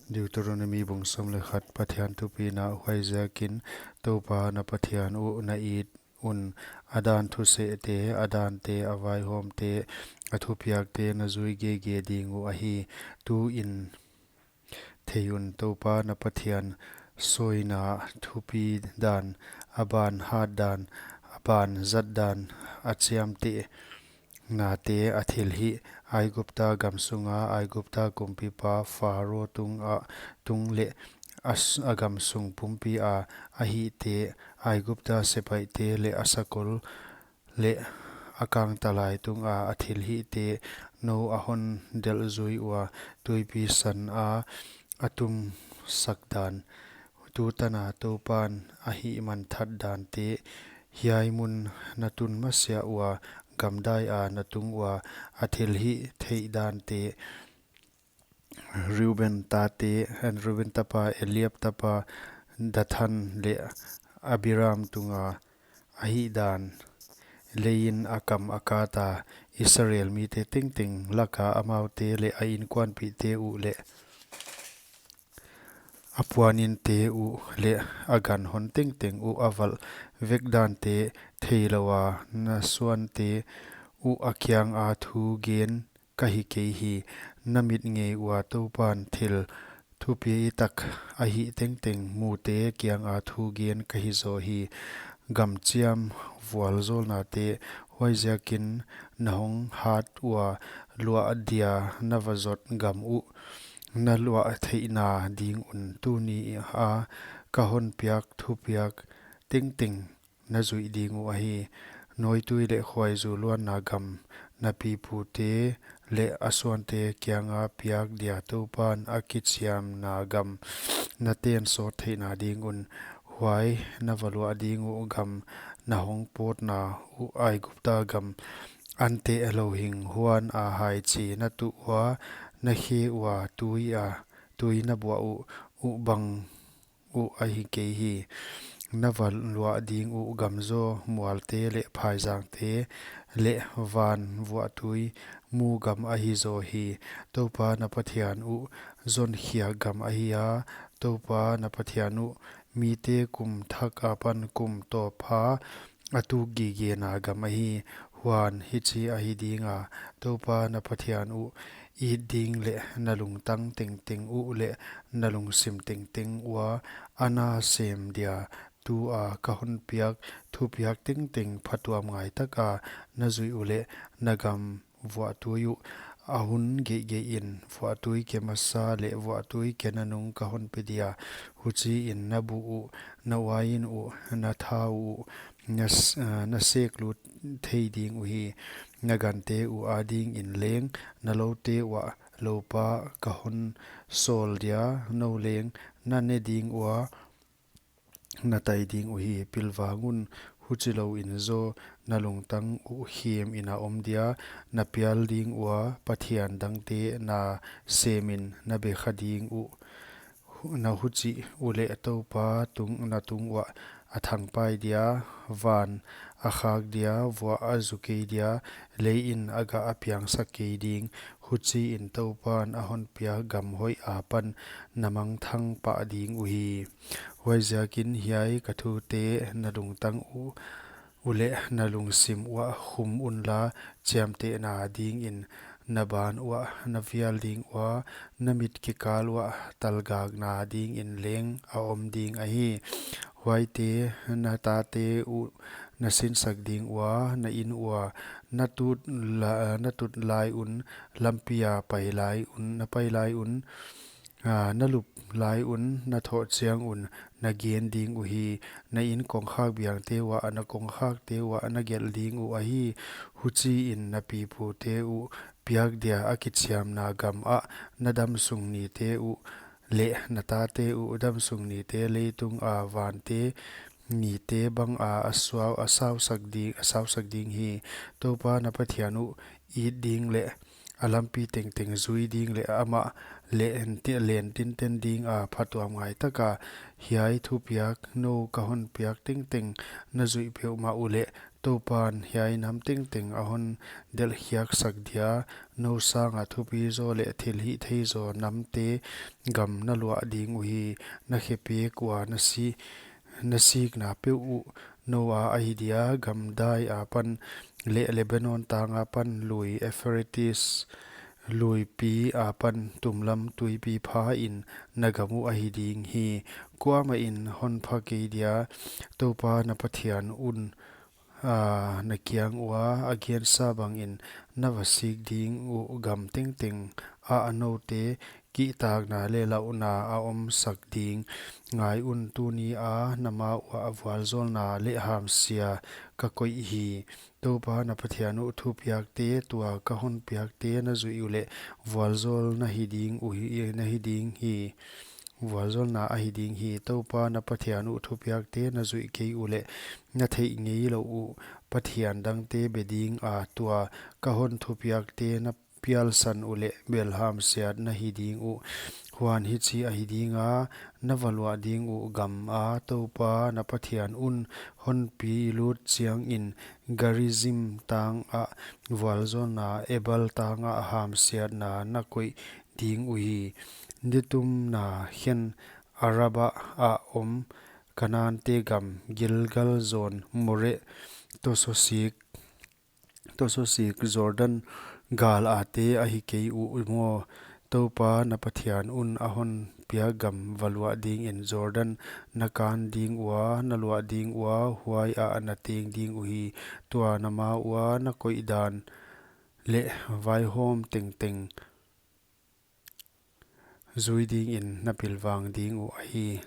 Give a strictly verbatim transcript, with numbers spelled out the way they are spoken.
Deuteronomi bung sawm leh khat. Pathian thupina. Huaiziakin Toupa na Pathian uh na it un, a dan thusehte, a dante, a vaihawmte, a thupiakte na zui gige ding uh ahi. Tuin thei un, Toupa na Pathian sawina thupi dan, a ban hat dan, a ban zat dan, a chiamteh nate, a thilhih, Aigupta gam sunga Aigupta kumpipa Pharo tung a, tung leh a s-, a gam sung pumpi a, a hihte, Aigupta sepaihte leh a sakol leh a kangtalai tunga a thilhihte, nou a hon delh zui ua, tuipi san a a tum sak dan, tutana Toupan a hihman that dante, hiai mun na tun masiah ua, gamdai a na tung ua, a thilhih theih dante, Reuben tate, Reuben tapa, Eliab tapa, Dathan leh Abiram tunga a hih dan, leiin a kam a kata, Israel mite tengteng laka amaute leh a inkuanpihte uh leh a puaninte uh leh a gan hon tengteng uh a valh vek dante, theilou a na suante uh a kianga thu gen ka hi kei hi. Na mit ngei ua Toupan thil thupitak a hih tengteng mute kianga thu gen ka hi zaw hi. Gam chiam vualzawlnate. Huaiziakin na hong hat ua, luah dia na va zot gam uh na luah theihna ding un, tuni a ka hon piak thupiak tengteng na zuih ding uh ahi. Nawitui leh khuaizu luanna gam, na pipute leh a suante kianga piak dia Toupan a kichiamna gam na ten sawt theihna ding un, huai na va luah ding uh gam, na hong pawtna uh Aigupta gam, anteh louhing huan a haichi na tuh ua, na khe ua, tui a, tui na buah uh, uh bang uh ahi kei hi. Na va luah ding uh gam zaw mualte leh phaizangte leh van vuahtui mu gam ahi zaw hi. Toupa na Pathian uh zonkhiak gam ahi a, Toupa na Pathian uh mite kum thak apan kum tawpha a tuk gigena gam ahi. Huan hichi ahi dinga, Toupa na Pathian uh it ding leh na lungtang tengteng uh leh na lungsim tengteng ua a na sem dia tua ka hon piak thupiak tengteng phatuam ngaitaka na zuih uleh, na gam vuahtui uh a hun geihgeihin, vuahtui ke masa leh vuahtui ke nanung ka hon pe dia. Huchiin na buh uh, na uain uh, na thau uh, na s-, ah, na seklut thei ding uhi. Na gante uh adingin leng na loute uah loupa ka hon sawl dia, nou leng na ne ding ua, na tai ding uhi. Pilvang un, huchilouin zaw na lungtang uh khemin a om dia, na pial ding ua pathian dangte na semin na be kha ding uh. Hu-, na huchih uleh Toupa tung, na tung uah a thangpai dia, van a khak dia, vuah a zu kei dia, leiin a gah a piangsak kei ding. Huchiin Toupan a hon piak gam hoih apan na mangthang pah ding uhi. Huaiziakin hiai ka thute na lungtang uh uleh na lungsim uah khum unla, chiamtehna dingin na ban uah na vial ding ua, na mit kikal uah talgakna dingin leng a om ding ahi. Huaite na tate uh na sinsak ding ua, na in ua na tut la-, na tut lai un, lampia pai lai un, na pai lai un, ah, na lup lai un, na thoh chiang un, na gen ding uhi. Na in kongkhak biangte uah, na kongkhakte uah na gelh ding uh ahi. Huchiin na pipute uh piak dia a kichiamna gam ah na damsung nite uh leh na tate uh damsung nite leitunga vante nite banga a suau, a sausak ding, a sausak ding hi. Toupa na Pathian uh it ding leh a lampi tengteng zui ding leh amah leh enti-, len tinten dinga phatuam ngaitaka hiai thupiak nou ka hon piak tengteng na zuih peuhmah uleh, Toupan hiai nam tengteng a hon delhkhiak sak dia, nou sanga thupi zaw leh thilhihthei zaw namte gam na luah ding uhi. Na khepek ua na si, na sikna peuh uh noua ahi dia, gam dai apan leh Lebanon tang apan lui Euphrates luipi apan tumlam tuipi pha in na gam uh ahi ding hi. Kuamah in hon pha kei dia, Toupa na Pathian un, a, na kiang ua a gensa bangin na va sik ding uh gam tengteng ah noute kihtakna leh lauhna a omsak ding. Ngai un, tuni a na ma uah vualzawlna leh hamsia ka koih hi. Toupa na Pathian uh thupiakte, tua ka hon piakte na zuih uleh vualzawl na hi ding uhi, na hi ding hi. Vualzawlna ahi ding hi. Toupa na Pathian uh thupiakte na zuih kei uleh na theih ngeilouh uh pathian dangte be dinga, tua ka hon thupiakte na pialsan uleh bel hamsiat na hi ding uh. Huan hichi ahi dinga, na va luah ding uh gama Toupa na Pathian un hon pi lut chiangin Gerizim tang ah vualzawlna, Ebal tang ah hamsiatna na koih ding uhi. Nitumna khen Araba ah om Kanante gam, Gilgal zawn More tososik tososik Jordan gal ate ahi kei uh maw? Toupa na Pathian un a hon piak gam va luah dingin Jordan na kan ding ua, na luah ding ua, huai ah na teng ding uhi. Tua na ma ua na koih dan leh vaihawm tengteng zui dingin na pilvang ding uh ahi.